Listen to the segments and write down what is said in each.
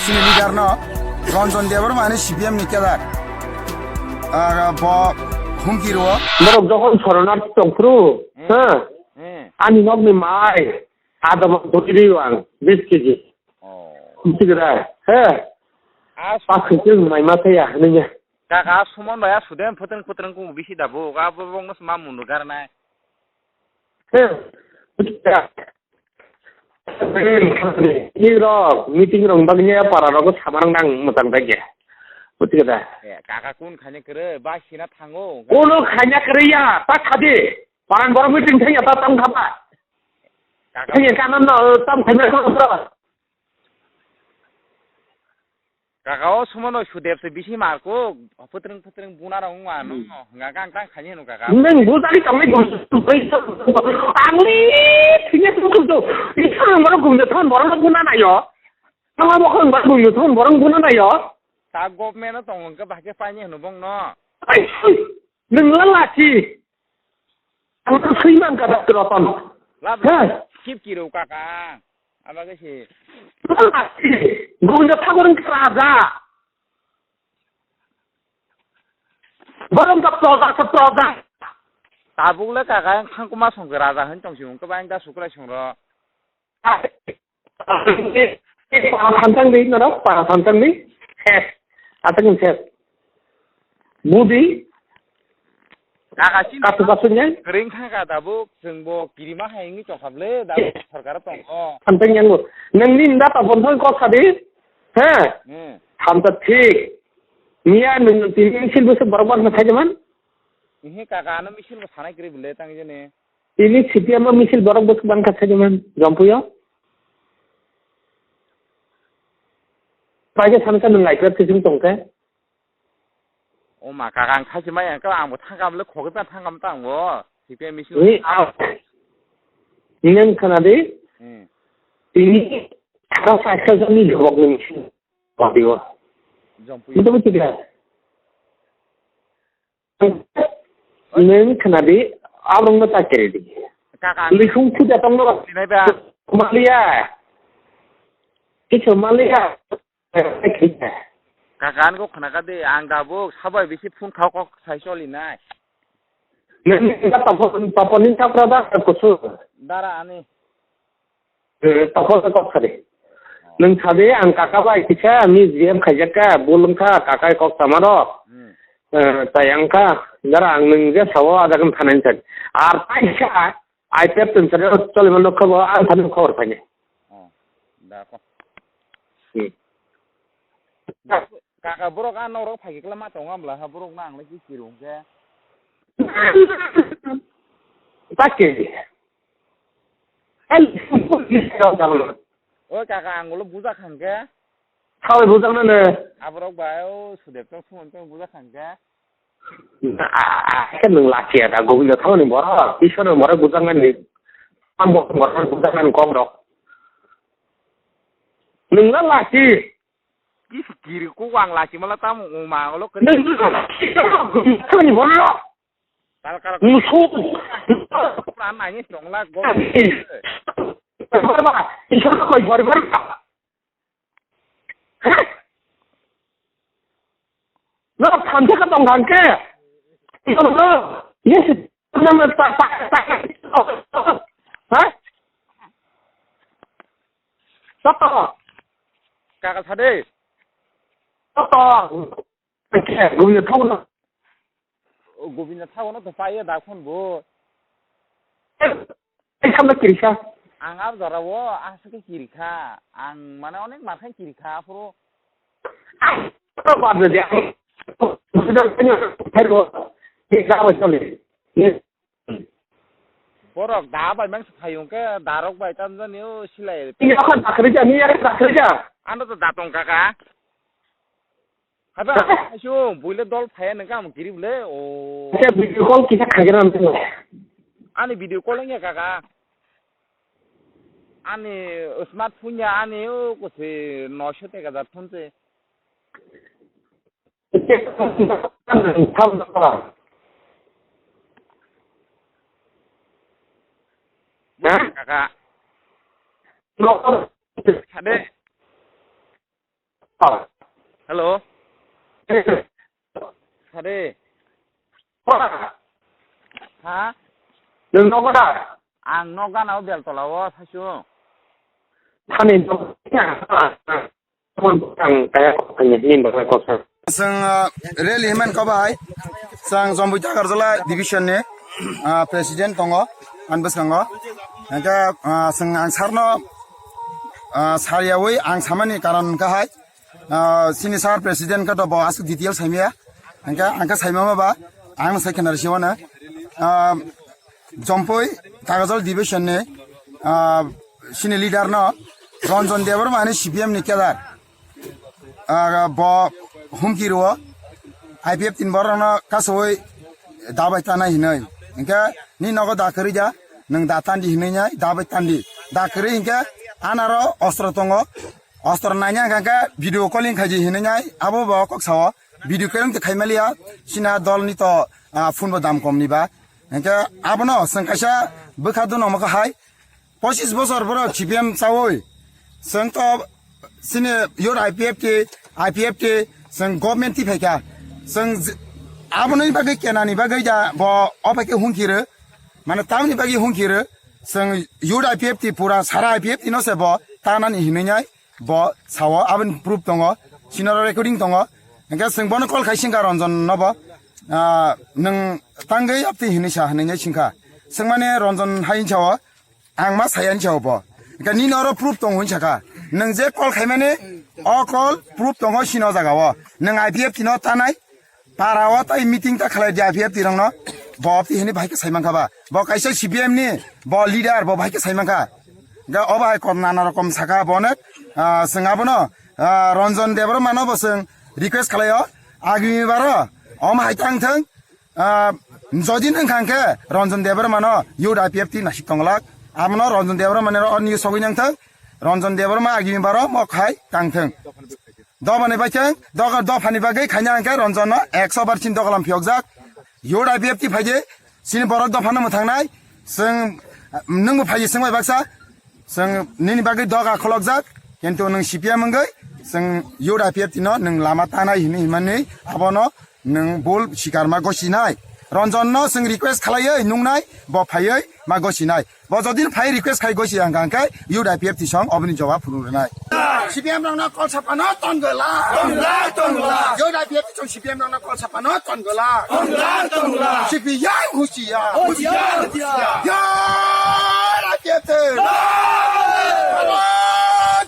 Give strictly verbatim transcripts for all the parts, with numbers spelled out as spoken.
Sini leader no Ranjan Debbarma ni C P M ni cadre. Ah, bo humki rwo. Borok jokhon soronarthi tongphuru, hmm, ha? Hmm. Ani nokni mai adama duri riyo ang, bish kg. Oh. Bish kg da, he? Ah, pas kg mai ma thaya, nini. Kaka Suman bai a sudem phutreng phutreng kung bisi da bo, ka bo bong no sma munu gar nai. He. Ni rok, meeting rok bagnya para rok samarang dang motang bagya. Buti kada? Eh, kaka kun khanya kere, ba sina thango. Kono khanya kere ya, ta khadi. Paran borok meeting thanya ta tang khaba. Kaka. Thanya kanan no, tam khanya ko. Kaka o Suman o Sudep se bisi mar ko, phutreng phutreng buna rok wng mano, hmm, hwnga kang tang khaini hwno kaka. Nwng bujali tongwi bujali tongwi tongwi tongwi tongwi. Ang li thini tong tong tong. Isa ang borok gumde thon borok no buna nayo. Ang abo khon borok gumde thon borok buna nayo. Ta government o tong hwnkhe bahai khe paini hwno bong no. Ai, ai. Nwng lala si. Ang ta swi man ka Doctor Ratan. Lab. He? Kip kiro kaka. Aba ke si. Lala si. Gunda thakur wng kha raja. Borom ta proja sa proja. Tabuk le kaka yang thangkuma song khe raja hin tong si wng khe ba yang da sukrai song ro. Para thanchang di, norok para thanchang di. Ses. Aswk ni ses. Budi. Kaka sin kasu kasu nya. Kering kha ka tabuk, chwng bo kirima hai wngwi tongkha ble, da sorkar tong o. Thanchang yang bo. Nang ni nda ta bon thang kok sadi. Ha? Hmm. Hamsa thik. Miya nang tini misil bwswk borok ban thai jaman. Ihe kaka ano misil bo sanai kri ble tang jene. Tini C P M o misil borok bwswk bangkha saijaman Jompuio. Paikhe sansa nwng I P F sising tongkhe. O ma kaka ang khaisi maya khe ang bo thangkam le khogwi pa thangkam ta ang bo C P M misil. Ni a. Nwng khana di. Hmm. Tini thaka saisa jani jobok ni misil. Padio. Jompuio. Itu betul ya. Nwng khna di, abrwng no ta kiri di. Kaka. Likhung puja tong no. Sinai ba. Maliya. Kichu maliya. Kaka, ani kok khna ka di, ang da bo sabai bisi phone khao kok sai choli nai. Nwng ni ta papo, papo ni ta pra da kusu. Dara ani. Eh, tokol khe kok sadi. Nwng sadi, ang kaka bai kisa miss behave khaijak kha, bul wngkha, kakai kok samarok. Hmm. Eh, tai wngkha, jara ang nwng je sao, ajak wng thanai sadi. Ar paisa, I P F tun sadi, choli mano khobor, ang thani khobor phaini. Oh, da ko. Hmm. Kaka borok a norok phaikhe kla ma tongo, ambla ha borok na ang lai khe kirung khe. Take. Ai, o kaka, ang ulo buja khangkhe. Thawai bujakna ne. Aborok bai o Sudep tong Suman tong buja khangkhe. Ah, khe nwng lachiya da, Govinda thawani borok, Ishwarni borok bujaknani. Ang borok bujaknani kok rok. Nwng la lachi. Kis kiri ko wang lachi mala tam uma lo kene. Nwng la lachi, Govinda thawani borok. Tal kal. Musu. Pura nai ni chongla go. Baba, isor koi bor bor. No, thanse ka tong khan ke. No, no. Yes. No, no, ta, ta, ta. Ha? Sapa? Kaka sade. Sapa? Ke, gumi thong no. O, Govinda thago no to paiya da khon bo. Ei, samla kirikha. Ang ab jora o, aswk khe kirikha. Ang mane onek mar khe kirikha, aphuru. Ah, to bad de. Sudah punya, pero, kita apa sekali? Borok da bai mang phai hwnkhe darok bai tamjani o silai. Ini akan tak kerja, ini akan tak kerja. Ano to da tong kaka. Haba, aisung, buile dol phaya nang kam kiri bole, o. Acha video call kisa khagira nang tong. Ani video call wngya kaka. Ani smartphone ya ani o kose noisho teka jar phone se. Ha? Kaka. Sade. Hello. Sari. Ha? Nwng nogo da? Ang nok gana o Beltola o, saisu. Thani nok ang kaya kok kanya hini bagwi kok sa. Chwng, uh, rally himani kok bai. Chwng Jomboi Takarjala division ni, uh, president tongo, ani bwskango. Hingke, uh, chwng ang sarno, uh, sariyawi ang samani karon hingke hai, ah, sini sir president khe to bo aswk detail saimaya. Hingke ang khe saimama ba, ang sai khena risi wano. Ah, Jompoi Takarjala division ni, ah, sini leader no Ranjan Debbarma ni C P M ni cadre. Ah, bo humki rwo, I P F tin borok no kasoi dabai tanai hinoi. Hingke ni nogo da kwrwi da, nwng da tandi hinoi nai, dabai tandi. Da kwrwi hingke anaro ostro tongo. Ostro naina hingka khe video calling khaiji hinwi nai, abo bo kok sao. Video calling to khaimaliya, sina dol ni to, ah, phone bo dam kom ni ba. Hingke abono chwng kaisa bwkha dun omo khe hai. Pochis bosor borok C P M chawi. Chwng to sini yor I P F T, I P F T, chwng government ti phaikha. Chwng j-, aboni bagwi kenani bagwi da bo obai khe hungkhiru. Mane tamni bagwi hungkhiru. Chwng yor I P F T pura sara I P F T no se bo tanani hinwi nai. Bo sao, aboni proof tongo, sinoro recording tongo. Hingke chwng bono call khai singkha Ranjan no bo, ah, nwng tangwi apti hinwi sa hinwi singkha. Chwng mane Ranjan hai sao, ang ma saya ni sao bo. Hingke nini oro proof tongo hinwi sakha. Nwng je call khaimani, o call proof tongo sino jaga o. Nwng I P F T no tanai, para o tai meeting ta khlai di I P F T rok no. Bo apti hinwi bahai khe sai mankha ba. Bo kaisa C P M ni, bo leader, bo bahai khe sai mankha. Ga obo hai kom nana rokom saka bonek, ah, chwng abono, ah, Ranjan Debbarma no bo chwng request khlaio, agini baro om hai tang thwng, ah, jodi nwng khang khe Ranjan Debbarma no youth I P F T nasik tonglak, abono Ranjan Debbarma ni ro on sogwi nang thwng, Ranjan Debbarma agini baro mok hai tang thwng. Dobani bai khe doga dophani bagwi khaina hwnkhe Ranjan no ekso bar chin dogalam phiyokjak, youth I P F T phaidi. Chini borok dophano mwthangnai, chwng, nwngbo phaiwi swngbai baksa, chwng nini bagwi doga kholokjak, kintu nwng C P M wngwi chwng youth I P F T no nwng lama tanai hinwi himani abono nwng bul sikar ma gosinai. Ranjan no chwng request khlaiwi nungnai, bo phaiwi ma gosinai. Bo jodi phai request khai gosi ang kang khe youth I P F T song oboni jawab phunuk rwnai. C P M rokno kol sapano tongwla. Tongwla, tongwla. Youth I P F T song C P M rokno kol sapano tongwla. Tongwla, tongwla. C P M husiya. Husiya, husiya. Youth I P F T. Halo,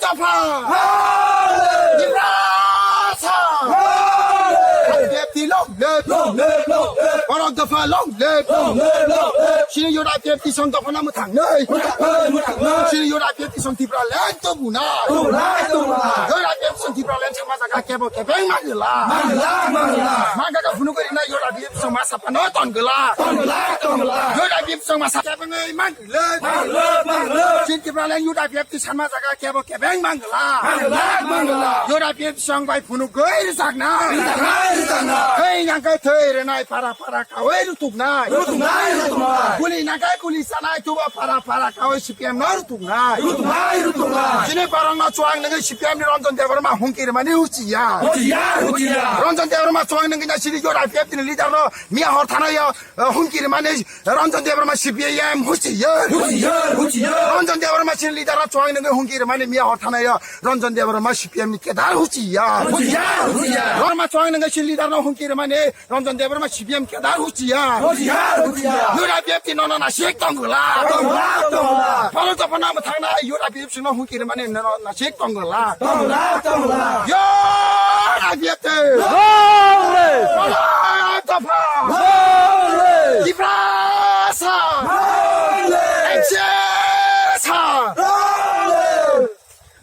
Jafar. Halo. Tiprasa. Halo. I P F T long live. Long live, long live. Borok dopha long live. Long live, long live. Chini youth I P F T song dophano mwthangnai. Mwthangnai, mwthangnai. Chini youth I P F T song Tipraland tubunai. Tubunai, tubunai. Youth I P F T song Tipraland sama jaga kebo kebeng mangla. Mangla, mangla. Mangka ka phunuk rinai youth I P F T song ma sapano tongwla. Tongwla, tongwla. Youth I P F T song ma sap kebeng mangla. Mangla, mangla. Chini Tipraland youth I P F T sama jaga kebo kebeng mangla. Mangla, mangla. Youth I P F T song bai phunuk goi rwjaknai. Rwjaknai, rwjaknai. Hei nangkai thei rwnai para para kawi rutuknai. Rutuknai, rutuknai. Guli nangkai guli sanai tubo para para kawi C P M no rutuknai. Rutuknai, rutuknai. Chini borok no chuang nangwi C P M ni Ranjan Debbarma hungki rwmani huchiya. Huchiya, huchiya. Ranjan Debbarma chuang nangwi na chini youth I P F T ni leader no miya hor thanayo, eh, hungki rwmani Ranjan Debbarma C P I M huchiya. Huchiya, huchiya. Ranjan Debbarma chini leader no chuang nangwi hungki rwmani miya hor thanayo Ranjan Debbarma C P M ni kedar huchiya. Huchiya, huchiya. Ranjan chuang nangwi chini leader no hungki rwmani Ranjan Debbarma C P M kedar huchiya. Huchiya, huchiya. Youth I P F T nono nasik tongwla. Tongwla, tongwla. Borok dophano mwthangnai youth I P F T no hungki rwmani nono nasik tongwla. Tongwla, tongwla. Youth I P F T. Long live. Borok dopha. Long live. Tiprasa. Long live. M C A sa. Long live.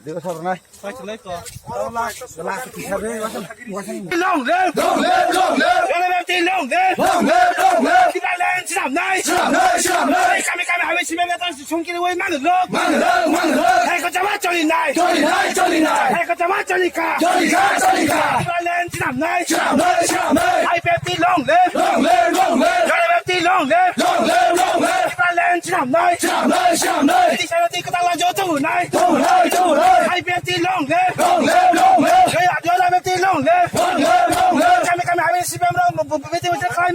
Dito sa, Brunei. Long live! Long live! Long live! Long live! Long live! Long live! Tipraland swnamnai! Swnamnai! Swnamnai! Kami kami hawi simi metan sungkiri wai manglok! Manglok! Manglok! Hai ko jama choli nai! Choli nai! Choli nai! Hai ko jama choli ka! Choli ka! Choli ka! Tipraland swnamnai! Swnamnai! Swnamnai! I P F T long live! Long live! Long live! Long live! Long live! Long live! Tipraland swnamnai! Swnamnai! Swnamnai! Tisa roti kwtal la jo tubunai! Tubunai! Tubunai! I P F T long live! Long live! Long live! Jai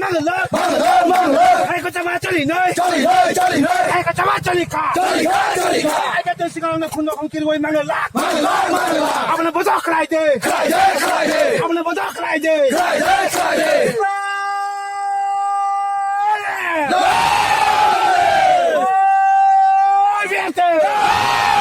Manglak, manglak, manglak. Hai ko chama chali noi. Chali noi, chali noi. Hai ko chama chali ka. Chali ka, chali ka. Hai ko chali ka, chali ka. Abona bodo khlai de. Khlai de, khlai de. Abona bodo khlai de. Khlai de, khlai de. Khlai de. Khlai de.